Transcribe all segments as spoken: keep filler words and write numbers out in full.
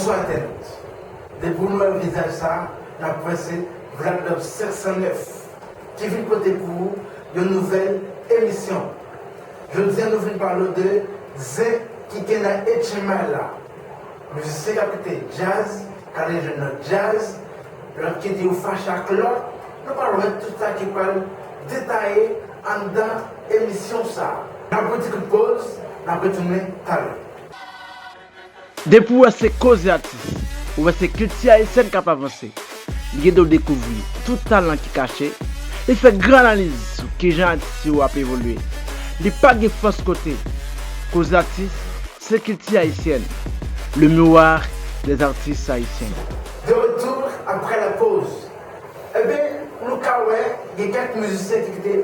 Bonjou entènot. Depi w wè vizaj sa, n ap wè se Vlad Love senk san nèf ki vin pote pou ou yon nouvèl emisyon. Jodi a, nou vin pale w de zen ki gen nan H M I la. Mizisyen k ap kite djaz, k al jwenn lòt djaz, lòt ki di yo fache ak lòt, nou pral wè tout sa ki pral detaye anndan emisyon sa. N ap pran ti kout poz, n ap retounen talè. Depi w wè se Koze Atis, ou wè se kilti ayisyèn k ap avanse. Li ede w dekouvri tout talan ki kache. Li fè gran analiz sou kijan atis yo ap evolye. Li pa gen fòs kote. Koze Atis, se kilti ayisyèn. Le miroir des artistes haïtiens. De retour après la pause. Ebyen, nou ka wè, gen kèk mizisyen ki kite,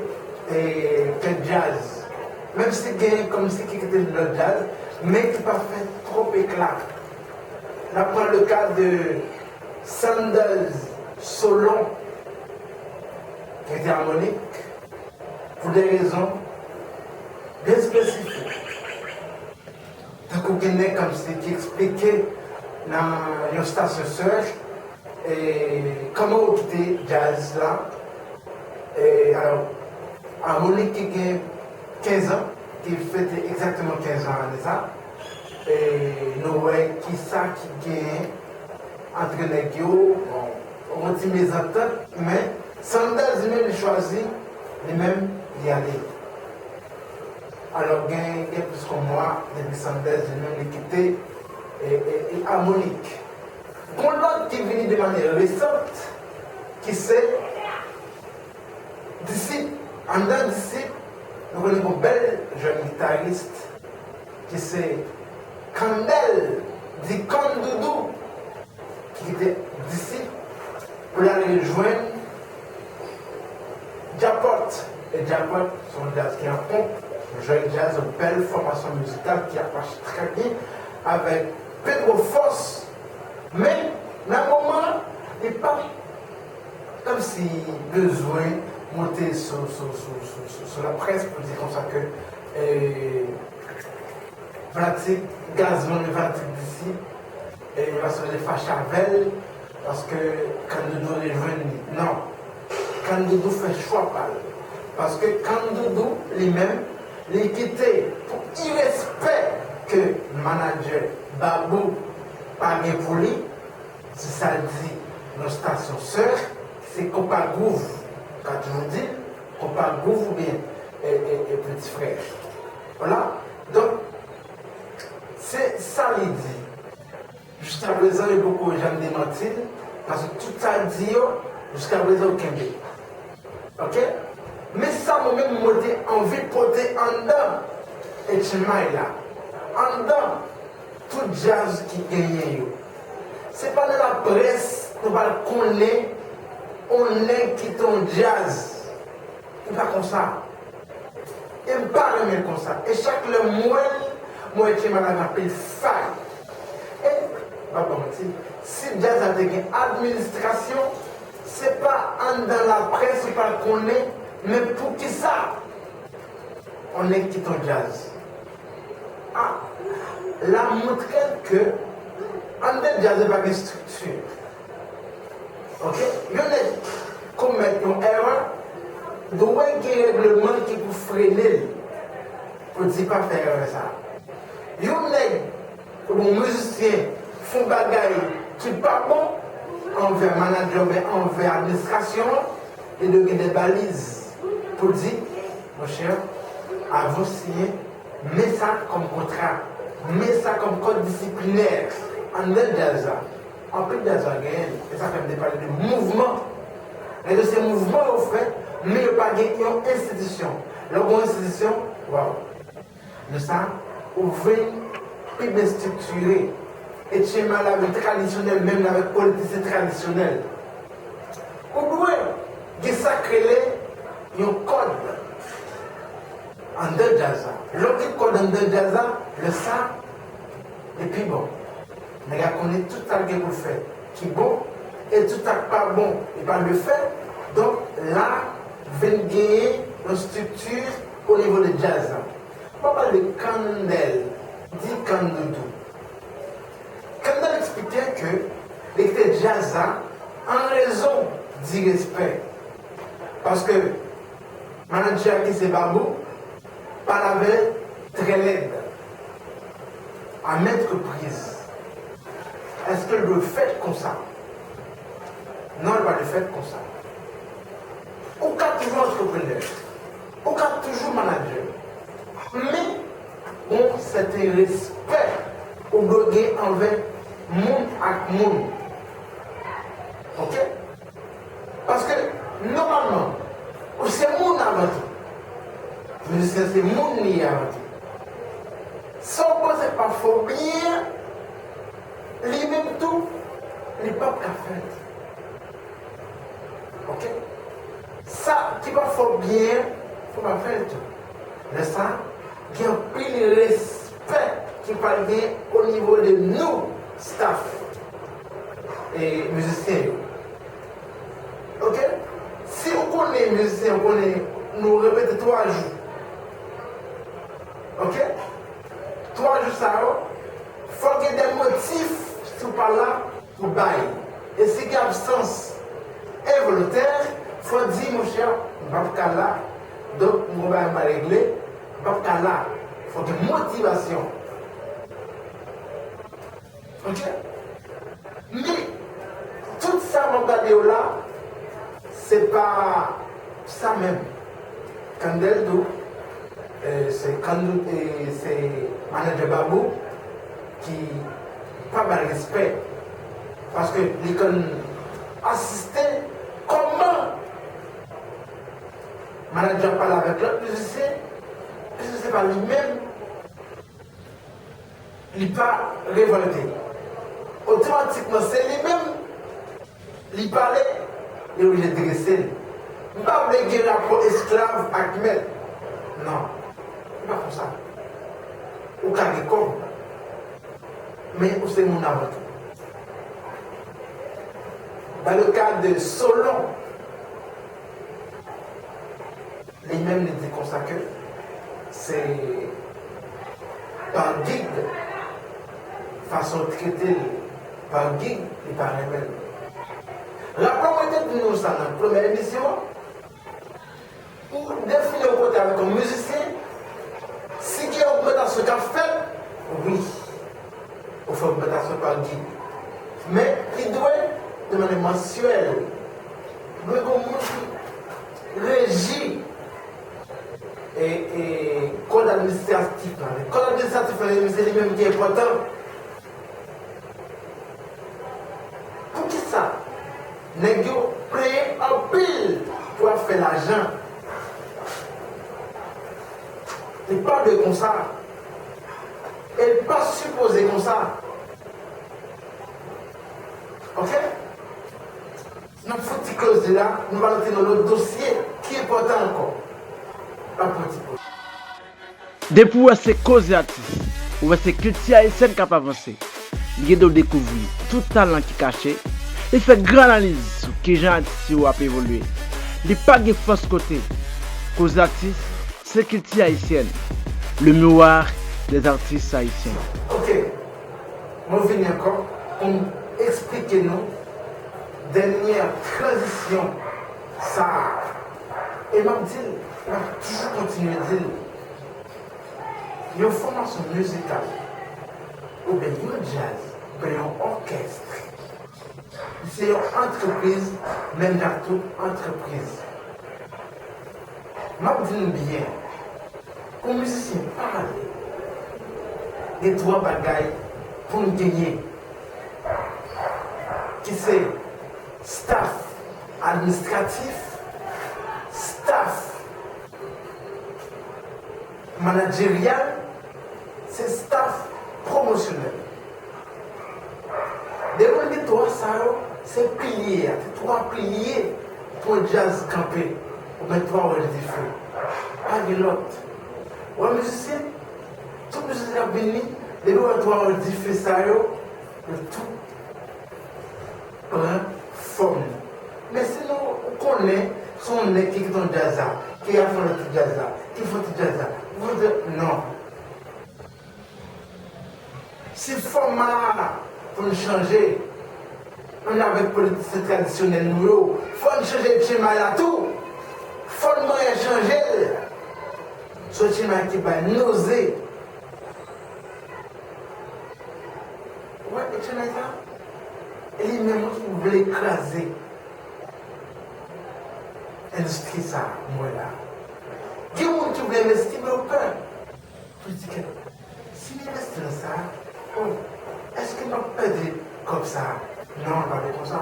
eh, kèk djaz. Menm si gen kòmsi ki kite lòt djaz, men ki pa fè twòp ekla. N ap pran le ka de Sanders Solon, ki te amònik, pou de rezon byen espesifik. Tankou gen nèg kòmsi ki eksplike nan yon stasyon sè, e, kòman yo kite djaz la. E, alò, Harmonik ki gen kenz an, ki fete egzakteman kenz an ane sa, e, nou wè kisa ki genyen ant nèg yo, bon, yon ti mezantant, men Sanders li menm li chwazi, li menm li ale. Alò, gen, gen plis ke yon mwa depi Sanders li menm li kite, e, e, e Harmonik. Gon lòt ki vini de manyè resant, ki se Disip. Anndan Disip, nou konnen gon bèl jèn gitaris, ki se Kandèl, di Kandoudou, ki kite Disip pou l al jwenn Djapòt. E Djapòt, se yon djaz ki an ponp, yon jèn djaz, yon bèl fòmasyon mizikal ki ap mache trè byen avèk Pedro Force. Men, nan moman an, li pa kòmsi bezwen monte sou, sou, sou, sou, sou, sou laprès pou di konsa ke, eh, fanatik Gazman, fanatik Disip, e yo pa sipoze fache avè l, paske Kandoudou rejwenn li. Non. Kandoudou fè chwa pa l. Paske Kandoudou, li menm, li kite pou irèspè ke manadjè Babou pa gen pou li, se sa l di nan stasyon sè, se Konpa Gwouv, m ka toujou di l, Konpa Gwouv oubyen, e, e, e Piti Frè. Vwala. Donk, se sa li di. Jiskaprezan, yo poko janm demanti l, paske tout sa l di yo, jiskaprezan, yo kenbe. Oke? Men sa mwen menm, mwen te anvi pote anndan H M I la, anndan tout djaz ki genyen yo. Se pa nan laprès nou pral konnen yon nèg kite yon djaz. Li pa konsa. E m pa renmen konsa. E chak lè m wè l, m wè H M I la gen anpil fay. E, m pa ba w manti, si djaz la te gen administrasyon, se pa anndan laprès ou pral konnen, men poukisa yon nèg kite yon djaz. A, la montre ke anndan djaz la pa gen estrikti. Oke? Yon nèg komèt yon erè, dwe gen règleman ki pou frene l, pou di pa fè erè sa. Yon nèg, yon mizisyen, fè yon bagay ki pa bon anvè manadjè oubyen anvè administrasyon an, li dwe gen de baliz pou di, monchè, avan w siyen, men sa kòm kontra, men sa kòm kòd disiplinè anndan djaz la. Anpil djaz la genyen l, e sa fè m te pale de mouvman. Nèg yo se mouvman yo fè, men yo pa gen yon enstitisyon. Lè w gen yon enstitisyon, waw. Men sa, ou vin pi byen estriktire. H M I la vin tradisyonèl, menm avèk politisyen tradisyonèl. Ou dwe gen sa k rele yon kòd anndan djaz la. Lè w gen kòd anndan djaz la, lè sa, li pi bon. Nèg la konnen tout sa l gen pou l fè ki bon, e tout sa k pa bon, li pa dwe fè. Donk, la, vin genyen yon estrikti o nivo de djaz la. M ap pale de Kandèl, di Kandoudou. Kandèl eksplike djaz la an rezon di respè. Paske manadjè a ki se Babou pale avè l trè lèd, à maintes reprises. Èske l dwe fèt konsa? Non, l pa dwe fèt konsa. Ou ka toujou antreprenè, ou ka toujou manadjè, men gon sèten respè ou dwe gen anvè moun ak moun. Oke? Paske, nòmalman, ou se moun avan tou. Mizisyen se moun li ye avan tou. Sa w panse pa fè w byen, li menm tou, li p ap ka fè l. Oke? Sa ki pa fè w byen, fò w pa fè l tou. Lè sa, gen anpil respè ki pral gen o nivo de nou, staff, e mizisyen yo. Oke? Si ou konnen mizisyen, ou konnen nou repete twa jou. Oke? Twa jou sa yo, fò gen de motif si w pa la pou bay. E si gen absans envolontè, fò di, monchè, m p ap ka la, donk m gon bagay m pa regle, m p ap ka la. Fò gen motivasyon. Oke? Men, tout sa m ap gade yo la, se pa sa menm. Kandèl tou, e, se Kandou, e, se manadjè Babou ki pa ba l respè. Paske li konn asiste kòman manadjè ap pale avèk lòt mizisyen, piske se pa li menm, li pa revòlte. Otomatikman, se li menm, li pale, li oblije drese l. M pa vle gen rapò esklav ak mèt. Non, se pa konsa. Ou ka gen kòb, men ou se moun avan tou. Dans le cas de Solon, li menm li di konsa ke se pa gig, fason w trete l pa gig, li pa renmen l. Rapè mwen te di nou sa nan premyè emisyon an, pou w defini yon kote avèk yon mizisyen, si gen ogmantasyon k ap fèt, wi, ou fè ogmantasyon pa gig. Men li dwe de manyè mansyèl. Dwe gen yon moun ki reji e, e kòd administratif la. Men kòd administratif la, se li menm ki enpòtan. Poukisa nèg yo plenyen anpil pou ap fè lajan? Li pa dwe konsa. E li pa sipoze konsa. Oke? N ap fouti koze la, nou va rete nan lòt dosye ki enpòtan ankò. N ap pran ti poz. Depi w wè se Koze Atis, ou wè se kilti ayisyèn k ap avanse. Li ede w dekouvri tout talan ki kache. Li fè gran analiz sou kijan atis yo ap evolye. Li pa gen fòs kote. Koze Atis, se kilti ayisyèn. Le miroir des artistes haïtiens. Oke. Mwen vini ankò pou m eksplike nou dènyè tranzisyon sa a. E m ap di l, m ap toujou kontinye di l, yon fòmasyon mizikal, oubyen yon djaz, oubyen yon òkès, se yon antrepriz, menm jan ak tout antrepriz. M ap di nou byen, pou mizisyen pale, gen twa bagay pou n genyen, ki se staff administratif, staff manadjeryal, se staff pwomosyonèl. Depi w gen twa sa yo, se pilye a, se twa pilye pou yon djaz kanpe, oubyen twa wèl dife. Pa gen lòt. Ou wè mizisyen, tout mizisyen k ap vini, depi w wè twa wèl dife sa yo, yo tout pran fòm. Men sinon, ou konnen, se yon nèg ki kite yon djaz la, ki al fè yon lòt ti djaz la, ki fè yon ti djaz la. Ou konnen, non. Si fòma a pou n chanje, Menm jan avèk politisyen tradisyonèl nou yo, fò n chanje Etchenmay la tou. Fò n manyen chanje l. Se Etchenmay ki bay noze. Ou wè Etchenmay sa? E li menm wi ki vle kraze endistri sa a, m wè la. Gen moun ki vle envesti, men yo pè. Pou di ke si m envesti nan sa, oh, èske m ap pèdi kòb sa? Non, pa vle konsa.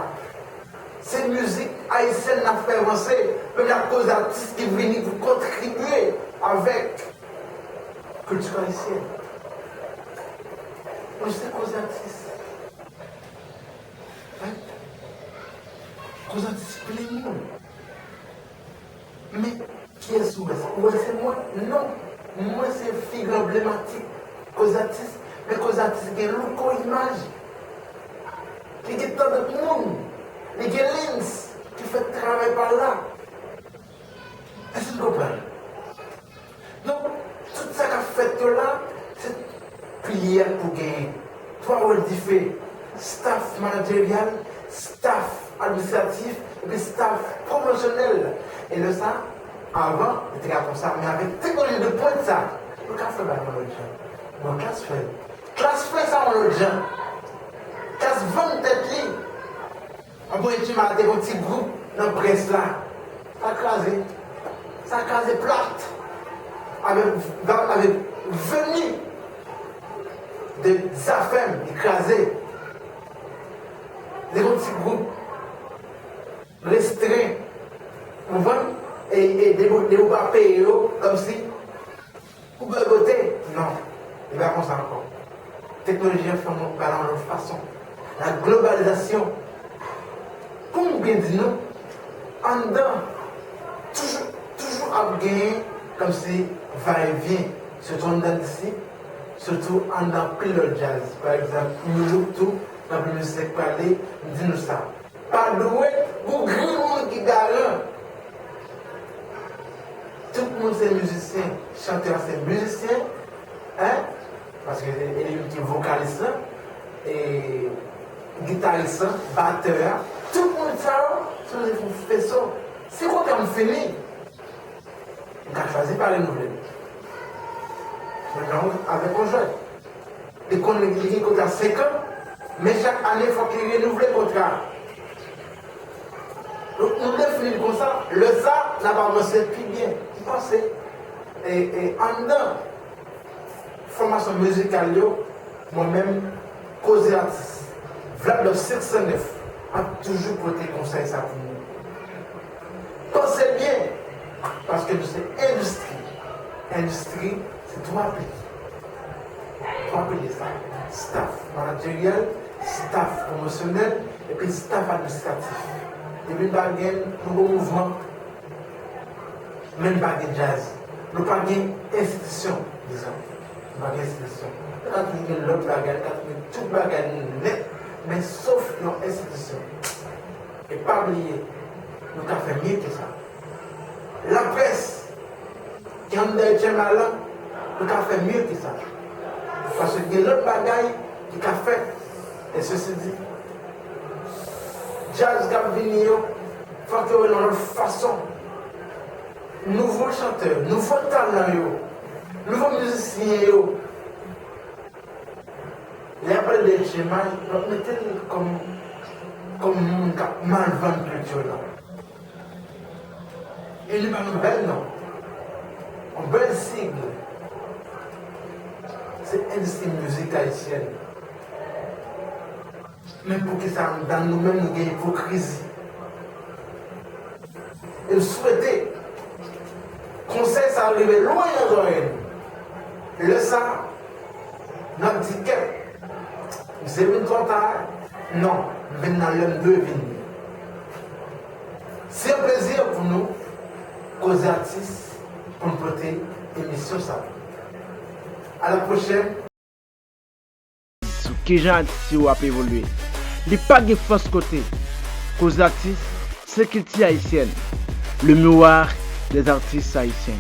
Se mizik ayisyèn n ap fè vanse, men n ap koze atis ki vini pou kontribye avèk kilti ayisyèn. Nou se koze atis. Koze atis plen moun. Men kiyès ou wè? Ou wè se mwen? Non. Mwen se figi anblematik Koze Atis. Men Koze Atis gen louko imaj. Li gen tandòt moun. Li gen lens ki fè travay pa l la. Èske n konprann? Donk, tout sa k ap fèt yo la, se pilye a pou genyen twa wòl dife, staff manajèryal, staff administratif, epi staff pwomosyonèl. E lè sa, avan, li te ka konsa, men avèk teknoloji de pwent sa, nou ka fè bagay yon lòt jan. Bon, Klass fè l. Klass fè sa yon lòt jan. Klass vann tèt li. Anpwen Etchenmay te gon ti gwoup nan près la. Sa kraze. Sa kraze plat. Avèk, avèk veni de Zafèm, li kraze. Li gon ti gwoup restren. Ou konprann? E, e depi, depi w pa peye yo, kòmsi Ou bòykote? Non. Li pa konsa ankò. Teknoloji an fè yon bagay yon lòt fason. La globalizasyon. Pou m byen di nou, anndan, toujou, toujou ap genyen kòmsi va e vyen. Sitou anndan D C, sitou anndan anpil lòt djaz. Pa egzanp, New Look tou, gen anpil mizisyen k prale, m di nou sa. Pa dwe gon granmoun ki garan. Tout moun se mizisyen, chantè a se mizisyen, en? Paske e li menm ki vokalis lan, e gitaris lan, batè a. Tout moun sa yo, se yon fason. Si kontra m fini, M ka chwazi pa renouvle l. Mwen ka avèk yon jwè. Li konn li gen kontra senk an, men chak ane fòk li renouvle kontra a. Donk, nou defini l konsa, lè sa, n ap avanse pi byen. M panse, e, e, anndan fòmasyon mizikal yo, mwen menm, Koze Atis, Vlad Love senk san nèf ap toujou pote konsèy sa pou nou. Panse byen, paske nou se endistri. Endistri, se twa P. Twa P de sa. Staff manajèryal, staff pwomosyonèl, epi staff administratif. Depi n pa gen, nou gon mouvman. Men n pa gen djaz. Nou pa gen enstitisyon, dizon. Nou pa gen enstitisyon. Nou ka toujou gen lòt bagay, nou ka toujou gen tout bagay nou nèt, men sof yon enstitisyon. E pa bliye, nou ka fè mye ke sa. Laprès, ki anndan Etchenmay la, nou ka fè mye ke sa. Paske gen lòt bagay ki ka fèt. E sesi di, djaz k ap vini yo, fòk yo wè l yon lòt fason. Nouvo chantè, nouvo talan yo, nouvo mizisyen yo. Lè y ap pale de Etchenmay, nou ap mete l kòm, kòm moun k ap mal vann kilti lan. E li ba nou bèl non. Yon bèl sig. Se endistri mizik ayisyèn. Men poukisa anndan nou menm nou gen ipokrizi? E m swete konsèy sa a rive lwen nan zòrèy nou. Lè sa a, n ap di kèt, misye vin twò ta, non, m vin nan lè m dwe vini. Se yon plezi pou nou, Koze Atis, pou n pote emisyon sa a. A la pwochèn. Sou kijan atis yo ap evolye. Li pa gen fòs kote. Koze Atis, se kilti ayisyèn. Le miroir des artistes haïtiens.